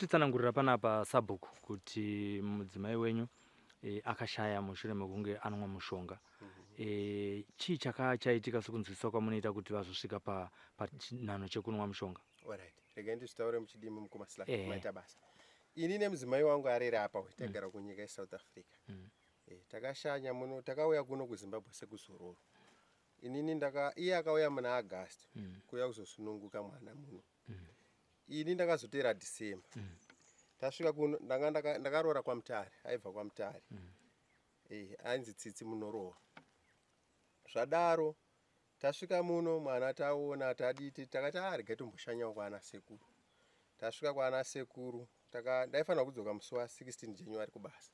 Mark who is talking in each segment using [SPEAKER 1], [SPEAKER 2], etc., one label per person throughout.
[SPEAKER 1] Muri kutitsanangurira panapa, sabhuku, kuti mudzimai wenyu akashaya mushure mekunge anwa mushonga. Chii chaitika, sekunzwisisa kwamunoita, kuti vazosvika pachinhanho chekunwa mushonga?
[SPEAKER 2] Alright, regai ndizvitaure muchidimbu, mukoma Sly. Maita basa. Ini nemudzimai wangu arere apa, tagara kunyika yeSouth Africa. Takashanya muno, takauya kuno kuZimbabwe sekuzororo. Inini ndaka, iye akauya muna August kuuya kuzosununguka mwana muno. Ini ndakazotera December. Tasvika kuno, ndanga ndakaroora kwaMutare, aibva kwaMutare. Ainzi Tsitsi Munorowa. Zvadaro tasvika muno, mwana taona, taditi takati, "A, regai tomboshanyawo kwaana sekuru." Tasvika kwaana sekuru, ndaifanira kudzoka musi wa16 January kubasa.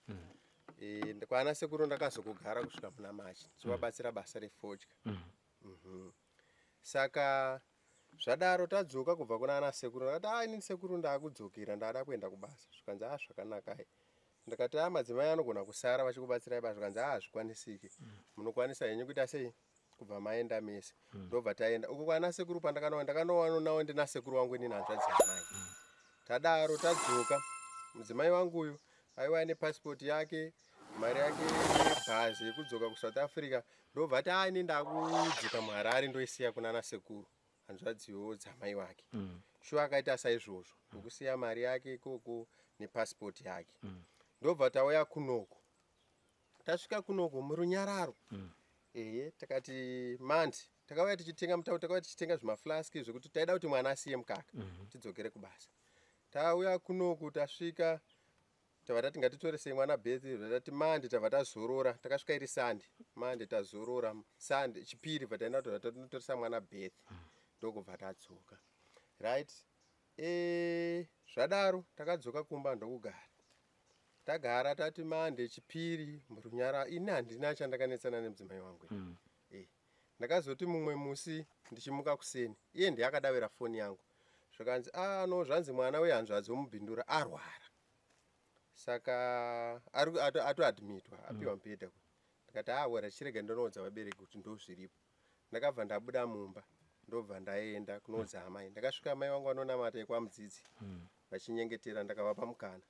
[SPEAKER 2] Kwaana sekuru ndakazokugara kusvika muna March, ndichivabatsira basa refodya. Saka zvadaro tadzoka kubva kuna ana sekuru, ndakati, "A, inini sekuru, ndaakudzokera, ndaada kuenda kubasa." Zvikanzi, "A, zvakanakai." Ndikati, "A, madzimai anogona kusara vachikubatsirai basa." Zvikanzi, "A, hazvikwanisiki, munokwanisa henyu kuita sei, kubva maenda mese." Ndobva taenda uko kwana sekuru. Pandakanowa, ndakanowananawo ndina sekuru wangu, inini hanzvadzi yamai. Tadaro tadzoka, mudzimai wangu uyu aiwa nepasipoti yake, mari yake yebhazi yekudzoka kuSouth Africa. Ndobva ati, "A, ini ndakudzoka muHarare, ndoisiya kunana sekuru," hanzvadziwo dzamai wake. Shuwa akaita saizvozvo, ndokusiya mari yake ikoko nepasipoti yake. Ndobva tauya kunoko. Tasvika kunoko murunyararo. Ehe, takati mandi takauya tichitenga mutau, takauya tichitenga zvimaflaski zvekuti taida kuti mwana asiye mukaka, tidzokere kubasa. Tauya kunoku, tasvika, tabva tati ngatitoresei mwana birth. Tati mandi tabva tazorora. Takasvika iri Sunday. Mande tazorora, Sunday, Chipiri bva taenda tinotoresa mwana birth, ndokubva tadzoka. Right, zvadaro takadzoka kumba, ndokugara. Tagara, tati mande, Chipiri murunyara. Ini handina chandakanetsana nemudzimai wangu. Ndakazoti mumwe musi ndichimuka kuseni, iye ndiye akadavira foni yangu. Zvakanzi, "Ah, no, zvanzi mwana wehanzvadzi womubhindura arwara, saka atoadmitwa, apiwa mubhedha." Ndikati, "A, wera, chirega ndonoudza vabereki kuti ndo zviripo." Ndakabva ndabuda mumba, ndobva ndaenda kunoudza amai. Ndakasvika, amai vangu vanonamata ekwamudzidzi, vachinyengetera. Ndakavapa mukana,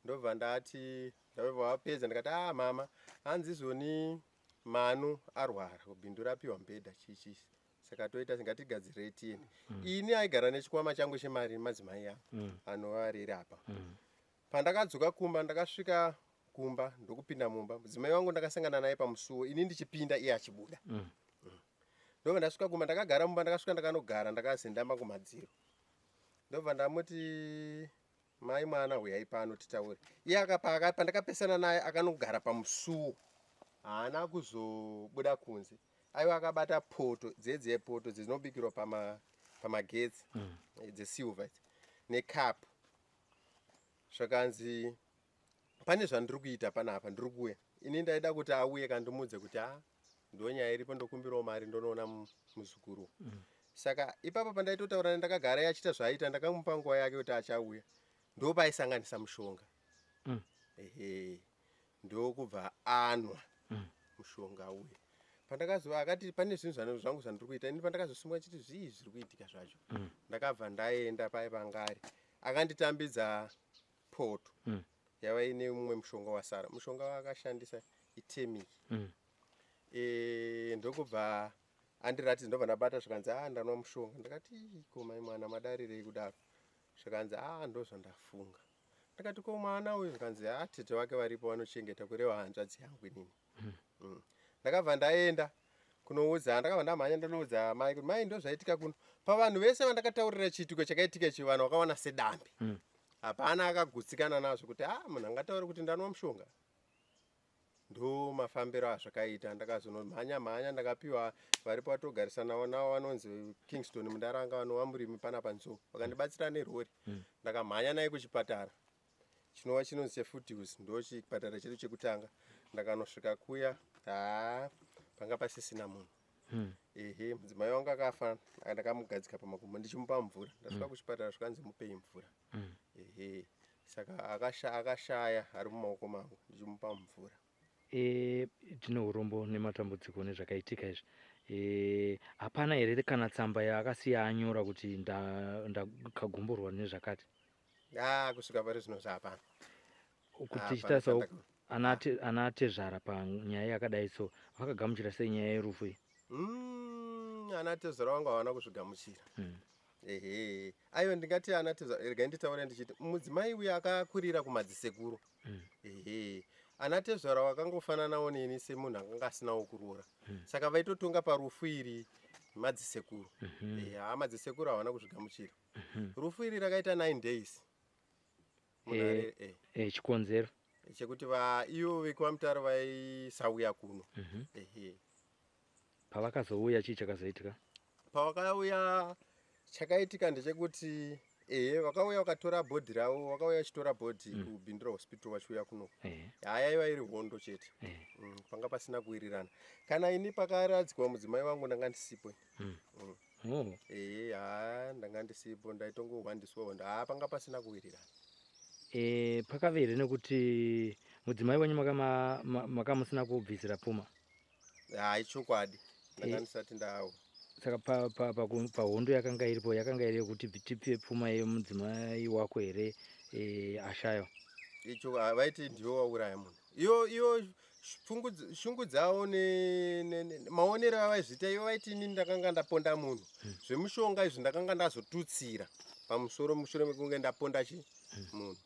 [SPEAKER 2] ndobva ndati, ndabva vapedza, ndikati, "A, mama, hanzi izoni Manu arwara kubhindura, apiwa mubhedha, chichi, saka toita ngatigadzirei tiende." Ini aigara nechikwama changu chemari madzimai angu anova ariri apa. Pandakadzoka kumba, ndakasvika kumba, ndokupinda mumba. Mudzimai wangu ndakasangana naye pamusuwo, ini ndichipinda, iye achibuda. Ndobva ndasvika kumba, ndakagara mumba. Ndakasvika, ndakanogara ndakazendama kumadziro. Ndobva ndamuti, "Mai mwana, huyai pano titaure." Iye pandakapesana naye, akanogara pamusuwo, haana kuzobuda kunze. Aiwa akabata poto dzedziye, poto dzinobikirwa pamagetsi, dzesilver idzi, nekapu. Zvakanzi, "Pane zvandiri kuita panapa, ndiri kuuya." Ini ndaida kuti auye kandimudze kuti, "A, ndo nyaya iripo, ndokumbirawo mari ndonoona muzukuru." Saka ipapo pandaitotaura, ndakagara achiita zvaaita, ndakamupa nguva yake kuti achauya. Ndopaisanganisa mushonga. Ehe, ndokubva anwa mushonga uya. Pandakazova, akati, "Pane zvinhu zvangu zvandiri kuita." Ini pandakazosimuka chiti, "Zvii zviri kuitika zvacho?" Ndakabva ndaenda pai pangari, akanditambidza poto yava ine mumwe mushonga wasara. Mushonga waakashandisa iturmeric. Ndokubva andiratidza, ndobva ndabata. Zvikanzi, "A, ndanwa mushonga." Ndakati, "Ko mai mwana, madarirei kudaro?" Zvikanzi, "A, ndo zvandafunga." Ndakati, "Ko mwana uyu?" Zvikanzi, "A, tete wake varipo vanochengeta," kureva hanzvadzi yangu inini. Ndakabva ndaenda kunoudza, ndakabva ndamhanya ndonoudza mai kuti, "Mai, ndo zvaitika kuno." Pavanhu vese vandakataurira chiitiko chakaitika ichi, vanhu vakaona sedambe. Hapana akagutsikana nazvo kuti, "A, munhu angataura kuti ndanwa mushonga?" Ndo mafambiro azvakaita. Ndakazonomhanya mhanya, ndakapiwa varipo vatogarisana navo, vanonzi Kingston Mundaranga, vanova murimi panapa Nzou, vakandibatsira nerori. Ndakamhanya naye kuchipatara chinova chinonzi cheFoothills, ndo chipatara chedu chekutanga. Ndakanosvika kuya, haa, panga pasisina munhu. Ehe, mudzimai wangu akafa, ndakamugadzika pamakumbo ndichimupa mvura. Ndasvika kuchipatara, zvikanzi, "Mupei mvura." Ehe, saka akashaya ari mumaoko mangu ndichimupa mvura.
[SPEAKER 1] Tine urombo nematambudziko nezvakaitika izvi. Hapana here kana tsamba yaakasiya anyora kuti ndakagumburwa nezvakati?
[SPEAKER 2] A kusvika pari zvino zvapana.
[SPEAKER 1] Kuti tichitarisawo ana tezvara panyaya yakadai so, vakagamuchira sei nyaya yerufu iyi?
[SPEAKER 2] Ana tezvara vangu havana kuzvigamuchira. Ehe, aiwa, ndingati ana tezvara, regai nditaure ndichiti mudzimai uyu akakurira kumadzisekuru. Ehe, ana tezvara vakangofananawo neni semunhu akanga asinawo kuroora. Saka vaitotonga parufu iri madzisekuru. Ehe, haa, madzisekuru havana kuzvigamuchira. Rufu iri rakaita 9 days. Munhu
[SPEAKER 1] Chikonzero?
[SPEAKER 2] Chekuti ivo vekwaMutare vaisauya kuno. Ehe.
[SPEAKER 1] Pavakazouya, chii chakazoitika?
[SPEAKER 2] Pavakauya, chakaitika ndechekuti, ehe, vakauya vakatora body ravo. Vakauya vachitora body kuBindura Hospital vachiuya kuno. Yaiva iri hondo chete. Panga pasina kuwirirana. Kana ini pakaradzikwa mudzimai wangu ndanga ndisipo.
[SPEAKER 1] Oh.
[SPEAKER 2] Ehe, haa, ndanga ndisipo, ndaitongohwandiswa hondo. Haa, panga pasina kuwirirana.
[SPEAKER 1] Pakave here nekuti mudzimai wenyu makamusina kubvisira pfuma?
[SPEAKER 2] Hai, chokwadi ndanga ndisati ndawo.
[SPEAKER 1] Saka pahondo yakanga iripo, yakanga iri yekuti tipie pfuma yemudzimai wako here ashaywa?
[SPEAKER 2] Icho vaiti ndiwo wauraya munhu. Iyo shungu dzavo maonero avaizviita ivo, vaiti inini ndakanga ndaponda munhu. Zvemushonga izvi ndakanga ndazotutsira pamusoro mushure mekunge ndaponda chi munhu.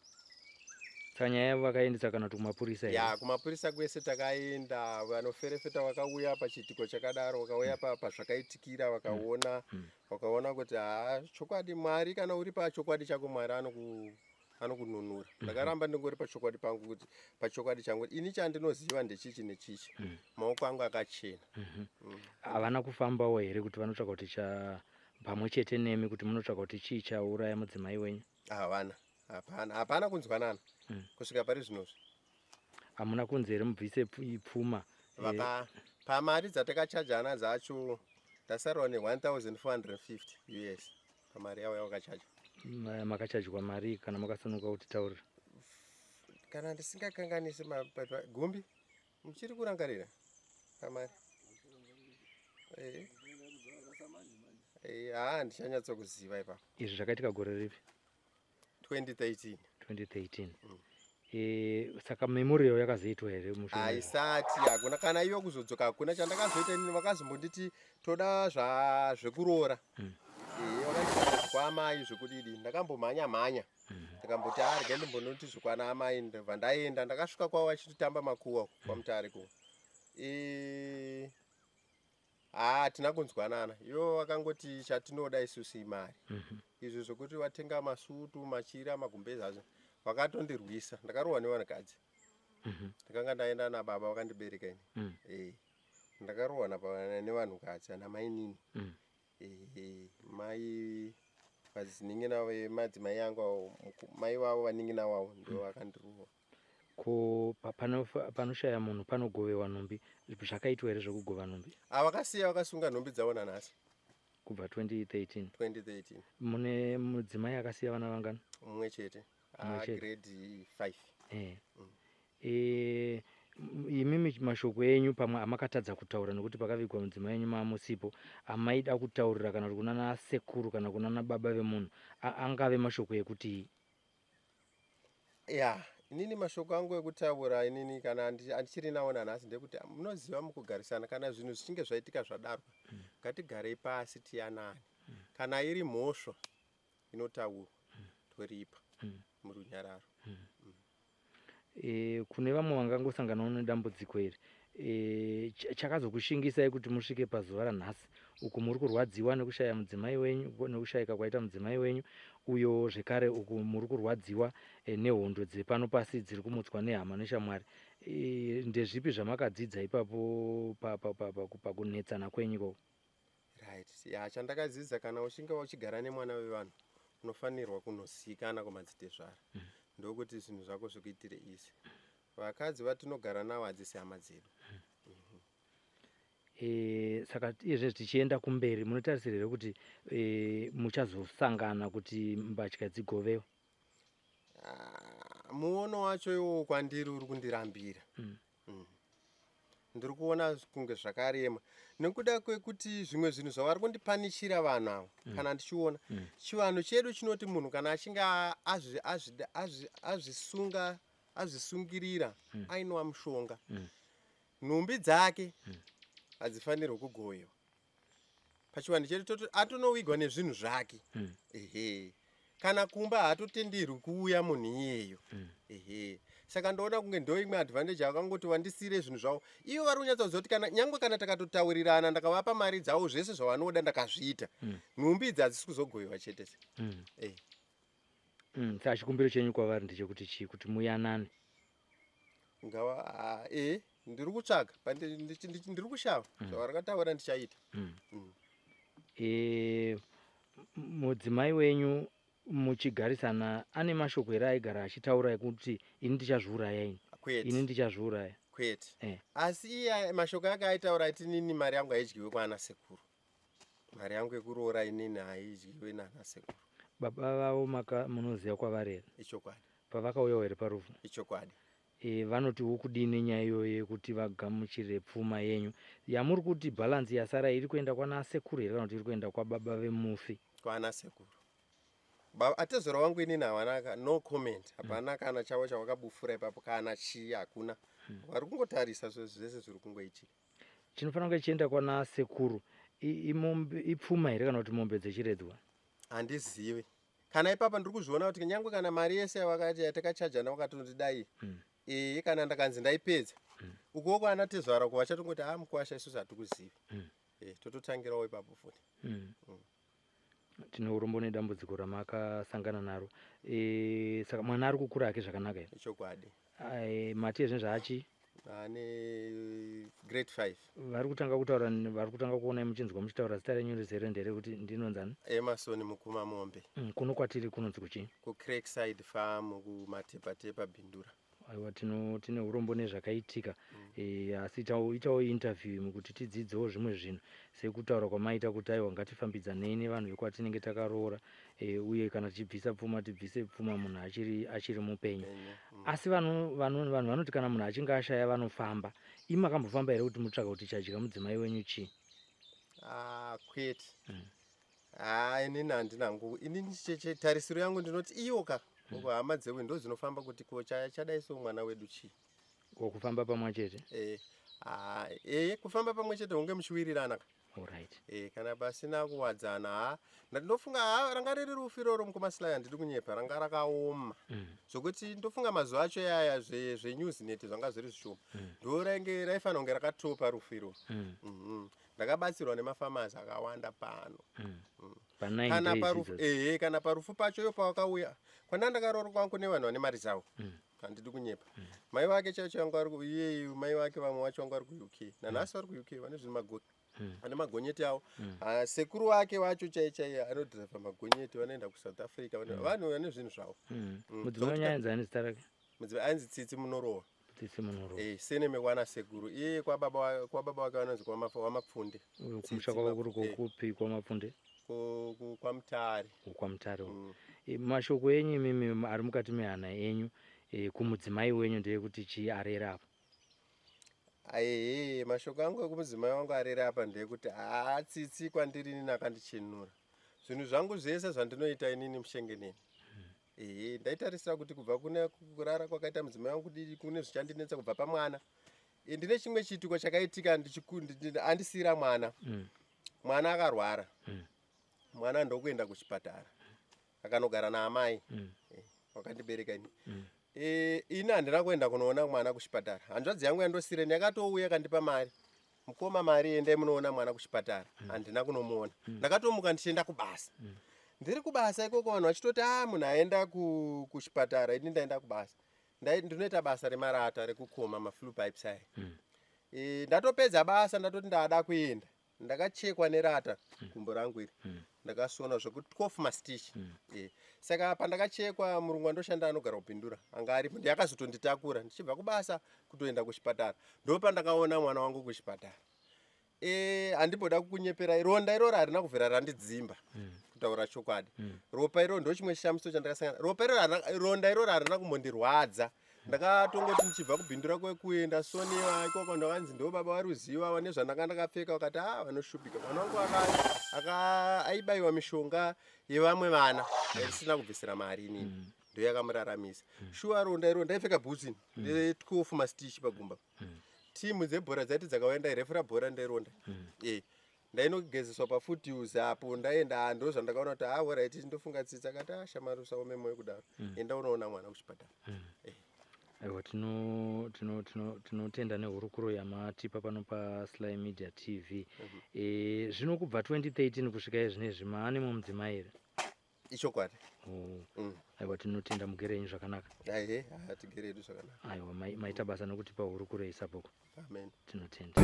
[SPEAKER 1] Saka nyaya yavo vakaendesa kana kuti kumapurisa here?
[SPEAKER 2] Ya, kumapurisa kwese takaenda. Vanoferefeta vakauya pachiitiko chakadaro, vakauya pazvakaitikira, vakaona. Vakaona kuti haa, chokwadi Mwari, kana uri pachokwadi chako, Mwari anokununura. Ndakaramba ndingori pachokwadi pangu, kuti pachokwadi changu ini chandinoziva ndechichi nechichi. Maoko angu akachena.
[SPEAKER 1] Havana kufambawo here kuti vanotsvaka kuti cha pamwe chete nemi, kuti munotsvaka kuti chii chauraya mudzimai wenyu?
[SPEAKER 2] Havana, hapana kunzwanana kusvika pari zvinozvi.
[SPEAKER 1] Hamuna kunzi here mubvise pfuma?
[SPEAKER 2] Vaka pamari dzatakachajana dzacho, ndasarwa ne1450 US pamari yavo yavakachaja.
[SPEAKER 1] Makachajwa mari, kana makasununguka kutitaurira?
[SPEAKER 2] Kana ndisingakanganisi, gumbi muchiri kurangarira pamari? Haa, ndichanyatsokuziva ipapo.
[SPEAKER 1] Izvi zvakaitika gore ripi?
[SPEAKER 2] 2013.
[SPEAKER 1] 2013. Saka memorial yakazoitwa here mushure?
[SPEAKER 2] Haisati, hakuna kana iyo kuzodzoka, hakuna chandakazoita inini. Vakazombonditi toda zvekuroora. Vakanditi zvekwamai zvekudidi. Ndakambomhanya mhanya, ndikamboti arege ndimbonoti zvekwana amai. Ndobva ndaenda, ndakasvika kwavo vachitotamba makuwa kwaMutare ko. Haa, hatina kunzwanana. Ivo vakangoti chatinoda isusu imari. Izvo zvokuti vatenga masutu, machira, magumbezi azvo, vakatondirwisa. Ndakarohwa nevanhukadzi. Ndakanga ndaenda nababa vakandibereka ini. Ndakarohwa nevanhukadzi, ana mainini. Mai vazinin'ina vemadzimai angu avo, mai vavo, vanin'ina vavo ndo vakandirohwa.
[SPEAKER 1] Ko panoshaya munhu panogovewa nhumbi. Zvakaitwa here zvekugova nhumbi?
[SPEAKER 2] Havakasiya vakasunga nhumbi dzavo nanhasi.
[SPEAKER 1] Kubva 2013?
[SPEAKER 2] 2013.
[SPEAKER 1] Mune mudzimai akasiya vana vangani?
[SPEAKER 2] Mumwe chete.
[SPEAKER 1] Mumwe chete.
[SPEAKER 2] Grade 5.
[SPEAKER 1] Imimi mashoko enyu pamwe amakatadza kutaura nekuti pakavigwa mudzimai wenyu mamusipo, amaida kutaurira kana kuti kuna nasekuru kana kuna nababa vemunhu, angave mashoko ekuti?
[SPEAKER 2] Ya, inini mashoko angu ekutaura inini, kana handichiri nawo nanhasi, ndekuti munoziva, mukugarisana, kana zvinhu zvichinge zvaitika zvadaro, ngatigarei pasi tiyanane. Kana iri mhosva inotaurwa, toripa murunyararo.
[SPEAKER 1] Kune vamwe vangangosanganawo nedambudziko iri, chakazokushingisai kuti musvike pazuva ranhasi uku muri kurwadziwa nekushaya mudzimai wenyu, nekushayika kwaita mudzimai wenyu uyo, zvekare uku muri kurwadziwa nehondo dzepano pasi dziri kumutswa nehama neshamwari, ndezvipi zvamakadzidza ipapo pakunetsana kwenyu ikoko?
[SPEAKER 2] Right, ya, chandakadzidza, kana uchinge uchigara nemwana wevanhu, unofanirwa kunozivikana kumadzitezvara, ndokuti zvinhu zvako zvikuitire easy. Vakadzi vatinogara navo hadzisi hama dzedu.
[SPEAKER 1] Saka iyezve tichienda kumberi, munotarisira here kuti muchazosangana kuti mbatya dzigovewe?
[SPEAKER 2] Ah, muono wacho iwowo kwandiri uri kundirambira. Ndiri kuona kunge zvakarema nekuda kwekuti zvimwe zvinhu zvavari kundipanishira vanhu ava kana ndichiona chivanhu chedu chinoti munhu kana achinge azvisunga azvisungirira ainwa mushonga, nhumbi dzake hadzifanirwi kugoyiwa. Pachivanhu chedu toti atonowigwa nezvinhu zvake. Ehe, kana kumba haatotenderwi kuuya munhu iyeyo. Ehe, saka ndoona kunge ndo imwe advantage akangoti wandisire zvinhu zvavo. Ivo vari kunyatsoziva kuti kana nyangwe kana takatotaurirana, ndakavapa mari dzavo, zvese zvavanoda ndakazviita, nhumbi idzi hadzisi kuzogoyiwa chete se.
[SPEAKER 1] Saka chikumbiro chenyu kwavari ndechekuti chii, kuti muyanane?
[SPEAKER 2] Ngava ndiri kutsvaga ndiri kushava zvavari ndichaita.
[SPEAKER 1] Mudzimai wenyu muchigarisana ane mashoko here aigara achitaura ekuti ini ndichazviuraya, ini
[SPEAKER 2] Kwete.
[SPEAKER 1] ndichazviuraya?
[SPEAKER 2] Kwete.
[SPEAKER 1] Eh.
[SPEAKER 2] Asi iye mashoko ake aitaura ati, "Nini mari yangu haidyiwe kwaana sekuru, mari yangu yekuroora inini haidyiwe naana sekuru."
[SPEAKER 1] Baba vavo munoziva kwavari here?
[SPEAKER 2] Ichokwadi.
[SPEAKER 1] Pavakauyawo here parufu?
[SPEAKER 2] Ichokwadi.
[SPEAKER 1] Vanotiwo kudini nenyaya iyoyo yekuti vagamuchire pfuma yenyu yamuri kuti balance yasara iri kuenda kwana sekuru here, kana kuti iri kuenda kwababa vemufi?
[SPEAKER 2] Kwaana sekuru. Atezvara wangu inini hawana no comment, hapana kana chavo chavakabufura ipapo, kana chii hakuna. Vari kungotarisa zvese zviri kungoitika.
[SPEAKER 1] Chinofanira kunge chienda kwana sekuru ipfuma here, kana kuti mombe dzechiredzwa?
[SPEAKER 2] Handizivi kana ipapa. Ndiri kuzviona kuti nyange kana mari yese yavakati yatakachajana vakatoti dai ee, kana ndakanzi ndaipedza ukuwo kwana tezvara uko, vachatongoti, "A, mukwasha, isusu hatikuzivi." Tototangirawo ipapo futi.
[SPEAKER 1] Tine urombo nedambudziko ramakasangana naro. Saka mwana ari kukura hake zvakanaka here?
[SPEAKER 2] Ichokwadi.
[SPEAKER 1] Mati ezvinhu zvaachi?
[SPEAKER 2] Ane grade 5.
[SPEAKER 1] Vari kutanga kutaura, vari kutanga kuonai muchinzwa muchitaura zita renyu rizere nderekuti ndinonzani?
[SPEAKER 2] Emerson Mukuma Mombe.
[SPEAKER 1] Kuno kwatiri kunonzi kuchii?
[SPEAKER 2] KuCraigside Farm, kuMatepatepa, Bindura.
[SPEAKER 1] Aiwa, tine urombo nezvakaitika. Asi itawo interview imwe kuti tidzidzewo zvimwe zvinhu, sekutaura kwamaita kuti aiwa, ngatifambidzanei nevanhu vekwatinenge takaroora, uye kana tichibvisa pfuma, tibvise pfuma munhu achiri mupenyu.
[SPEAKER 2] Penyu.
[SPEAKER 1] Asi vanhu vanoti kana munhu achinge ashaya vanofamba. Imi makambofamba here kuti mutsvaga kuti chadya mudzimai wenyu chii?
[SPEAKER 2] Ah, kwete. Ah, inini handina nguvu inini. Tarisiro yangu ndinoti iwo ka uko hama dzewe ndo dzinofamba kuti ko chadai so mwana wedu chii.
[SPEAKER 1] Kufamba pamwe chete?
[SPEAKER 2] Kufamba pamwe chete hunge muchiwirirana ka.
[SPEAKER 1] Alright.
[SPEAKER 2] Kana pasina kuwadzana, ha, ndofunga, ha, ranga riri rufu iroro, mukomasilai, handidi kunyepa, ranga rakaoma zvokuti ndofunga mazuva acho yaya zveNewsNet zvanga zviri zvishoma, ndo rainge raifanira kunge rakatopa rufu iroro. Ndakabatsirwa nemafamasi akawanda pano.
[SPEAKER 1] Pa9
[SPEAKER 2] Kana
[SPEAKER 1] days
[SPEAKER 2] parufu
[SPEAKER 1] idzodzo.
[SPEAKER 2] Ehe, kana parufu pacho iyo pawakauya kwanda ndakaroora kwangu nevanhu vane mari dzavo, handidi kunyepa. Mai vake chaicho vanga vari iyeyu mai vake, vamwe vacho vanga vari kuUK, nanhasi vari kuUK, vane zvinhu vane magonyeti avo. Ah, sekuru vake vacho chai chai anodhiraivha magonyeti, vanoenda kuSouth Africa, vanhu vane zvinhu zvavo.
[SPEAKER 1] Mudzimai
[SPEAKER 2] Zvokuti
[SPEAKER 1] wenyu ainzi ani zita rake?
[SPEAKER 2] Mudzimai ainzi Tsitsi Munorowa.
[SPEAKER 1] Tsitsi Munorowa.
[SPEAKER 2] Surname kwana sekuru iye kwababa vake vanonzi kwaMapfunde.
[SPEAKER 1] Kumusha
[SPEAKER 2] Tsitsi
[SPEAKER 1] kwavo kuri kupi, kwaMapfunde?
[SPEAKER 2] KwaMutare.
[SPEAKER 1] KwaMutare. Mashoko enyu imimi ari mukati mehana enyu kumudzimai wenyu ndeyekuti chii arere apa?
[SPEAKER 2] Aehe, mashoko angu ekumudzimai wangu arere apa ndeyekuti, haa, Tsitsi kwandiri inini akandichenura zvinhu zvangu zvese zvandinoita inini mushengeneni. Ehe, ndaitarisira kuti kubva kune kurara kwakaita mudzimai wangu kudii, kune zvichandinetsa kubva pamwana. Ndine chimwe chiitiko chakaitika andisiyira mwana. Mwana akarwara. Mwana ndokuenda kuchipatara, akanogara naamai wakandibereka ini. Ini handina kuenda kunoona mwana kuchipatara. Hanzvadzi yangu yandosireni yakatouya kandipa mari, "Mukoma, mari, endai munoona mwana kuchipatara." Handina kunomuona. Ndakatomuka ndichienda kubasa. Ndiri kubasa ikoko vanhu vachitoti, "A, munhu aenda kuchipatara." Ini ndaenda kubasa. Ndinoita basa remarata, rekukoma maflue pipes aya. Ndatopedza basa, ndatoti ndada kuenda, ndakachekwa nerata gumbo rangu iri. Ndakasona zvekuti 12 mastitch. Saka pandakachekwa, murungu wandoshanda anogara kupindura anga aripo, ndiye akazotonditakura ndichibva kubasa kutoenda kuchipatara. Ndo pandakaona mwana wangu kuchipatara. Handimboda kukunyeperai, ronda iroro harina kubvira randidzimba. Kutaura chokwadi, ropa iroro ndo chimwe chishamiso chandakasangana. Ropa iroro ronda iroro harina kumbondirwadza. Ndakatongoti ndichibva kubhindura kwekuenda soniwa ikoko ndakanzi ndo baba varuziva vane zvandanga ndakapfeka vakati a ah, vanoshupika mwana wangu aibaiwa mishonga yevamwe vana yatisina kubvisira mari inini mm. ndoyakamuraramisa mm. shuwa ronda iro ndaipfeka bhutsi mm. ndetwofu mastichi pagumba timu dzebhora dzaiti dzakauya ndairefera bhora ndaironda e ndainogezeswa pafoothills apo ndaenda ndozvandakaona kuti ah orit ndofunga tsitsi akati ah shamari usaome moyo kudaro mm. enda unoona mwana kuchipatara mm.
[SPEAKER 1] eh. Aiwa tinotenda tino, tino, tino nehurukuro yamatipa pano pasly media tv mm -hmm. e, zvino kubva 2013 kusvika izvinezvi maane mumudzimai here
[SPEAKER 2] ichokwadi
[SPEAKER 1] oh. mm. Aiwa tinotenda mugere yenyu zvakanaka.
[SPEAKER 2] Aihe tigere yedu zvakanaka.
[SPEAKER 1] Aiwa maita basa nokutipa hurukuro yesabhuku.
[SPEAKER 2] Amen.
[SPEAKER 1] Tinotenda.